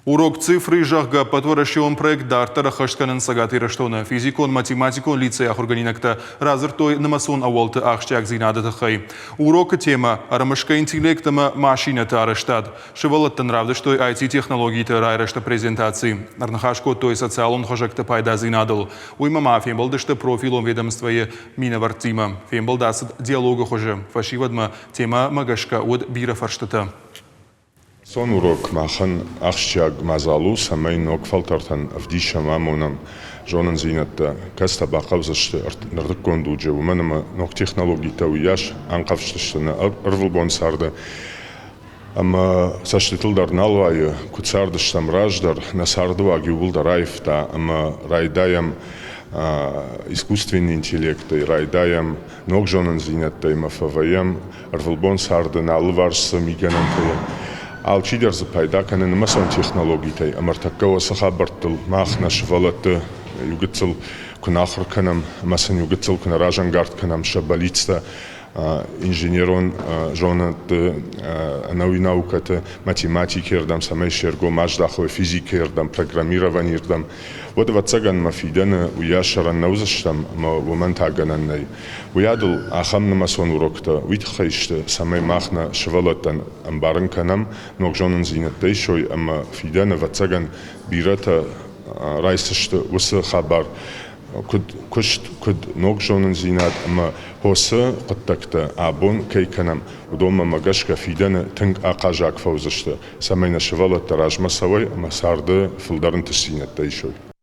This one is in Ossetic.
Урок цифры, зӕгъгӕ, ӕппӕтуӕрӕсеон проект дарддӕр ӕххӕст кӕнынц Цӕгат Ирыстоны физикон-математикон лицейы ахуыргӕнинӕгтӕ радзырдтой нымӕцон ӕууӕлты ахсджиагдзинады тыххӕй. Урокы темӕ ӕрымысгӕ интеллект ӕмӕ машинӕты арӕзтад. Сывӕллӕттӕн равдыстой IT-технологиты райрӕзты презентаци. Ӕрныхас кодтой социалон хызӕгты пайдадзинадыл. Уыимӕ ма фембӕлдысты профилон ведомствойы минӕвӕрттимӕ. Фембӕлд ацыд диалогы хуызы. Фӕсивӕдмӕ темӕмӕ гӕсгӕ уыд бирӕ фӕрстытӕ. Сон урок махӕн ахсджиаг мадзал у, цӕмӕй ног фӕлтӕртӕн ӕвдисӕм, амонӕм зонындзинӕдтӕ, кӕцытӕ бахъӕудзысты нырыккон дуджы, уымӕн ӕмӕ ног технологитӕ уыйас анхъӕвзтысты нӕ ӕрвылбон царды ӕмӕ цӕстытыл дӕр нал уайы, куыд цардыстӕм раздӕр, нӕ цардыуаг иууылдӕр аивта ӕмӕ райдайӕм искусственный интеллектӕй, райдайӕм ног зонындзинӕдтӕй ӕмӕ фӕвӕййӕм ӕрвылбон царды нӕ алыварс цы мигӕнӕнтӕ и, алчидӕр дзы пайда кӕны нымӕцон технологитӕй ӕмӕ ӕртӕккӕ уыцы хабӕрттыл мах нӕ сывӕллӕтты иугыццыл куы нӕ ахуыр кӕнӕм ӕмӕ сын иугыццыл куы нӕ разӕнгард кӕнӕм сӕ бӕллицтӕ инженерон зонӕдты, ӕнӕуи наукӕты, математикӕйы рдӕм, цӕмӕй се ргом аздахой физикӕйы рдӕм, программированийы рдӕм, уӕд, ӕвӕццӕгӕн, мӕ фидӕны уыйас сӕрӕн нӕ уыдзыстӕм ӕмӕ уымӕн та гӕнӕн нӕй. Уыйадыл ахӕм нымӕцон уроктӕ уый тыххӕй сты, цӕмӕй мах нӕ сывӕллӕттӕн ӕмбарын кӕнӕм, ног зонындзинӕдтӕ исой ӕмӕ фидӕны, ӕвӕццӕгӕн, бирӕтӕ райсдзысты уыцы хабар, куыд куыст, куыд ног зонындзинад ӕмӕ хосы хъуыддӕгтӕ абон кӕй кӕнӕм, уыдонмӕ мӕ гӕсгӕ фидӕны тынг ахъаззаг фӕуыдзысты, цӕмӕй нӕ сывӕллӕттӕ размӕ цӕуой ӕмӕ царды фылдӕр ӕнтыстдзинӕдтӕ исой.